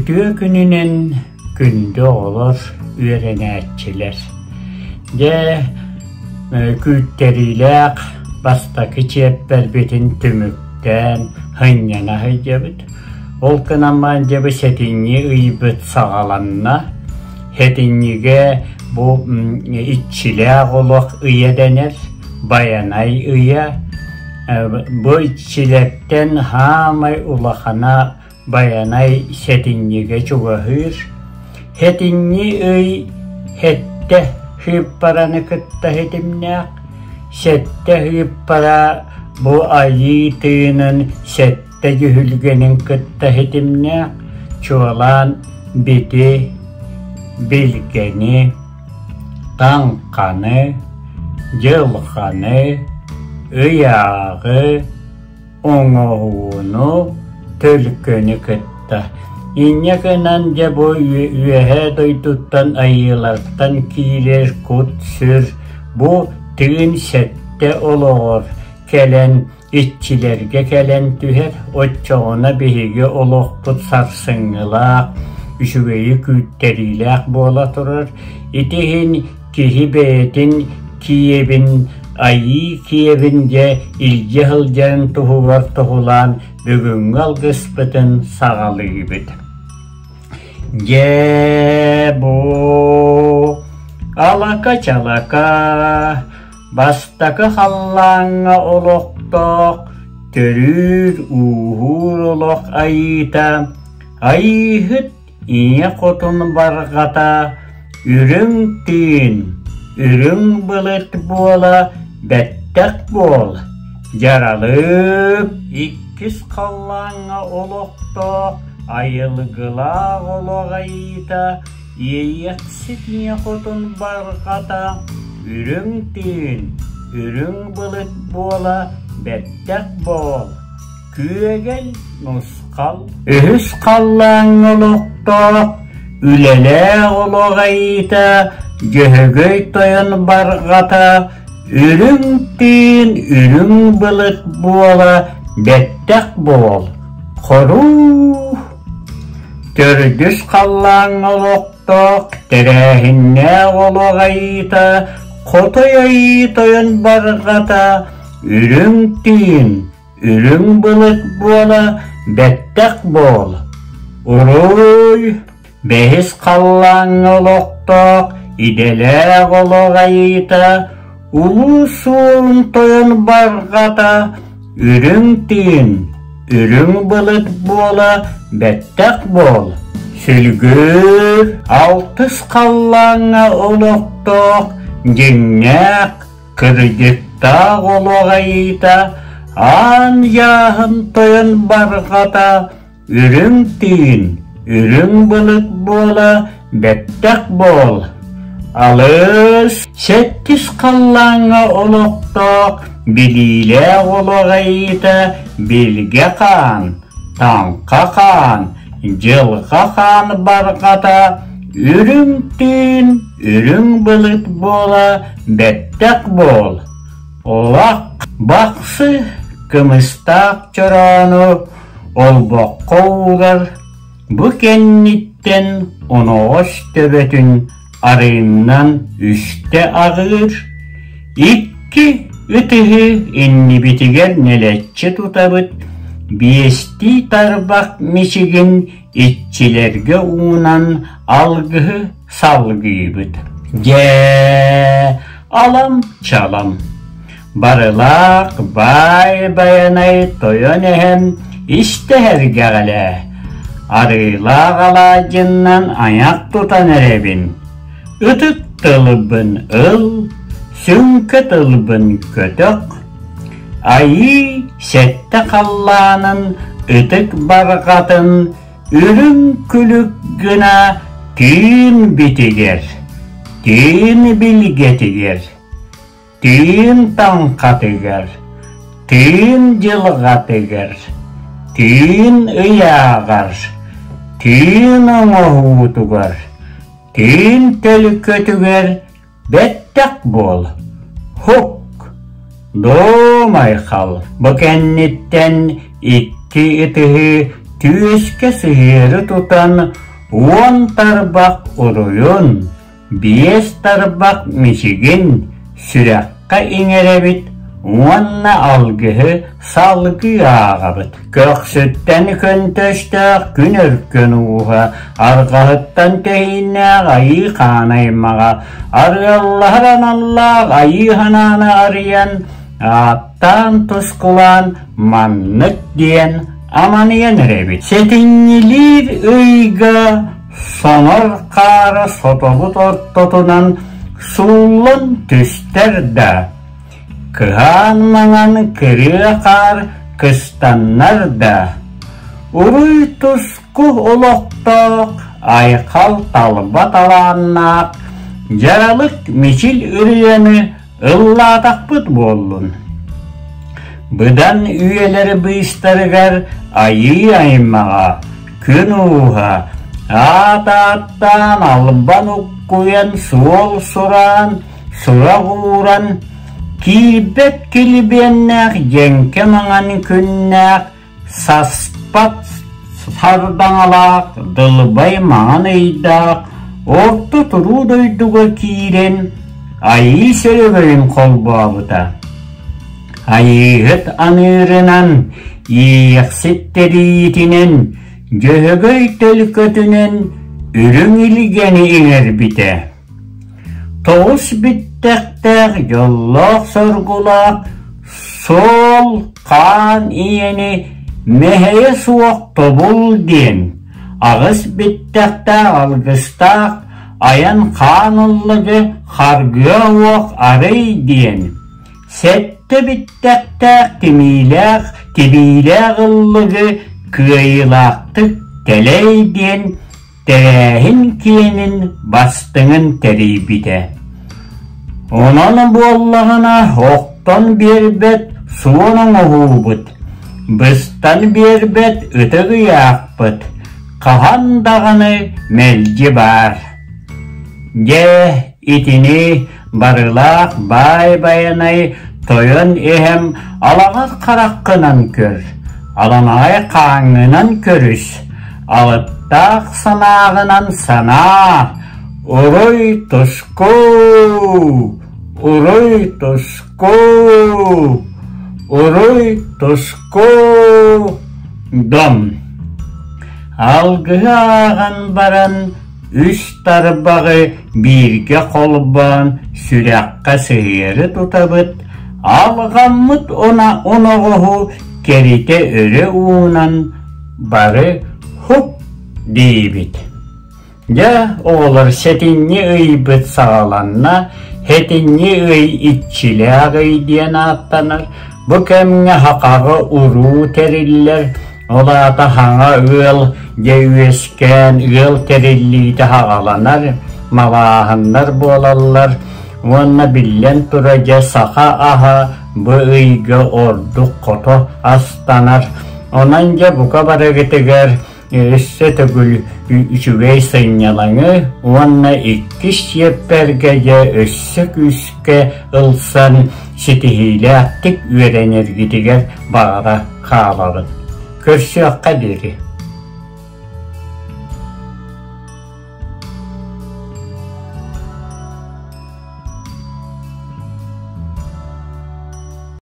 Үтүө күнүнэн күндү оҕолор, үөрэнээччилэр! Дьэ, күүттэриилээх бастакы чиэппэрбитин түмүктээн сынньана сылдьабыт. Ол гынан баран дьэ бу сэтинньи ыйбыт саҕаланна. Сэтинньигэ бу иччилээх олох ыйа дэнэр, Байанай ыйа. Бу иччилэртэн саамай улахана Байанай сэтинньигэ чугаһыыр. Сэтинньи ый сэттэ сыыппараны кытта ситимнээх. Сэттэ сыыппара бу айыы тыынын сэттэ дьүһүлгэнин кытта ситимнээх, чуолаан бити, билгэни, таҥханы, дьылҕаны, ыйааҕы, оҥоһууну, төлкөнү кытта. Инньэ гынан дьэ бу үөһээ дойдуттан айыылартан киирэр кут-сүр бу тыын сэттэ олоҕор кэлэн иччилэргэ кэлэн түһэр, оччоҕуна биһиги олохпут сарсыҥҥылаах, үчүгэйи күүттэриилээх буола турар. Ити иһин киһи бэйэтин киэбин, айыы киэбин дьэ илдьэ сылдьарын туһугар туһулаан бүгүҥҥү алгыспытын саҕалыыбыт. Дьэ бу алака-чалака бастакы халлааҥҥа олохтоох төрүүр-ууһуур олох айыыта айыыһыт Ийэ хотун барҕата үрүҥ тыын, үрүҥ былыт буола бэттэх буол, дьаралык иккис халлааҥҥа олохтоох айылгылаах олох айыыта Иэйиэхсит ийэ хотун барҕата үрүҥ тыын, үрүҥ былыт буола бэттэх буол, Күөгэл нусхал Үһүс халлааҥҥа олохтоох, үлэлээх олох айыыта, Дьөһөгөй тойон барҕата, үрүҥ тыын, үрүҥ былыт буола бэттэх буол, хоруу! Төрдүс халлааҥҥа олохтоох, тэрээһиннээх олох айыыта, Хотой айыы тойон барҕата, үрүҥ тыын, Үрүҥ былыт буола бэттэх буол, уруй, бэһис халлааҥҥа олохтоох идэлээх олох айыыта, улуу суолун тойон барҕата, үрүҥ тыын, үрүҥ былыт буола бэттэх буол, сүлгүр, алтыс халлааҥҥа олохтоох дьиҥнээх Кырдьыктаах олох айыыта, аан дьааһын тойон барҕата, үрүҥ тыын, үрүҥ былыт буола бэттэх буол. Алыс сэттис халлааҥҥа олохтоох билиилээх олох айыыта билгэ хаан, таҥха хаан, дьылҕа хаан барҕата, үрүҥ тыын, үрүҥ былыт буола бэттэх буол, олох бахсы кымыстаах чороону олбоххо уугар, бу кэнниттэн оноҕос төбөтүн арыыннан үстэ аҕыыр, икки ытыһы иннибитигэр нэлэччи тутабыт, биэстии тарбах мичигин иччилэргэ уунан алгыһы салгыыбыт. Дьэ, алам-чалам, барылаах баай байанай тойон эһэм истэһэргэҕэлээ, арыылаах алаадьыннан айах тутан эрэбин, ытык тылбын ыл, сүҥкэ тылбын көтөх, айыы сэттэ халлаанын ытык барҕатын Үрүҥ күлүк гына тыын битигэр, тыын билгэтигэр, тыын таҥхатыгар, тыын дьылҕатыгар, тыын ыйааҕар, тыын оҥоһуутугар, тыын төлкөтүгэр Бэттэх буол, һук, дуом айхал, бу кэнниттэн икки ытыһы түөскэ сыһыары тутан уон тарбах уруйун, биэс тарбах мичигин сүрэххэ иҥэрэбит уонна алгыһы салгыы ааҕабыт. Көхсүттэн көнтөстөөх күн өркөн ууһа, арҕаһыттан тэһииннээх айыы хаан аймаҕа, арыаллаһар аналлаах айыы ханааны арыйан, ааттаан тускулаан маннык диэн аманыйан эрэбит. Сэтинньилиир ыйга сонор хаара сотобут ортотунан сууллан түстэр да, кыһаан маҥан кырыа хаар кыстаннар да, уруй-туску олохтоох айхал талба талааннаах дьаралык мичил ырыаны ыллаатахпыт буоллун. Быдан үйэлэр быыстарыгар айыы аймаҕа, күн ууһа, аат ааттаан албан уккуйан суол сураан, сурах ууран, киирбэт килбиэннээх дьэҥкэ маҥан күннээх саспат сардаҥалаах дылбай маҥан ыйдаах орто туруу дойдуга киирэн айыы сөрөгөйүн холбообута. Айыыһыт аныырынан, иэйэхсит тэрийиитинэн, дьөһөгөй төлкөтүнэн үрүҥ илгэни иҥэрбитэ. Тоҕус бүттэхтээх дьоллоох-соргулаах суол хаан ийэни мэһэйэ суох тобул диэн аҕыс бүттэхтээх алгыстаах айан хаан ыллыгы харгыа уох арый диэн сэттэ бүттэхтээх тимиилээх тибиилээх ыллыгы кыайыылаахтык тэлэй диэн тэрээһин киэнин бастыҥын тэрийбитэ. Онон буоллаҕына охтон биэрбэт суон оҥоһуубут, быстан биэрбэт ытык ыйаахпыт хаһан даҕаны мэлдьи баар. Дьэ, итини барылаах баай Байанай тойон эһэм алаҕар хараххынан көр, аламаҕай хааҥҥынан көрүс, алыптаах санааҕынан санаа, уруй туску, уруй туску, уруй туску, дом. Алгыһы ааҕан баран үс тарбаҕы бииргэ холбоон сүрэххэ сыһыары тутабыт, алҕаммыт оноҕоһу кэритэ өрө уунан бары «һук» диибит. Дьэ, оҕолор сэтинньи ыйбыт саҕаланна, сэтинньи ый иччилээх ый диэн ааттанар. Бу кэмҥэ хахаҕы уруу тэриллэр, Ол аата хаҥа ыал дьэ үөскээн ыал тэриллиитэ саҕаланар, малааһыннар буолаллар уонна биллэн турар дьэ саха аһа бу ыйга ордук хото астанар. Онон дьэ бука барыгытыгар өссө төгүл үчүгэй сынньалаҥы уонна иккис чиэппэргэ дьэ өссө күүскэ ылсан ситиһиилээхтик үөрэнэргитигэр баҕара хаалабын. Көрсүөххэ диэри.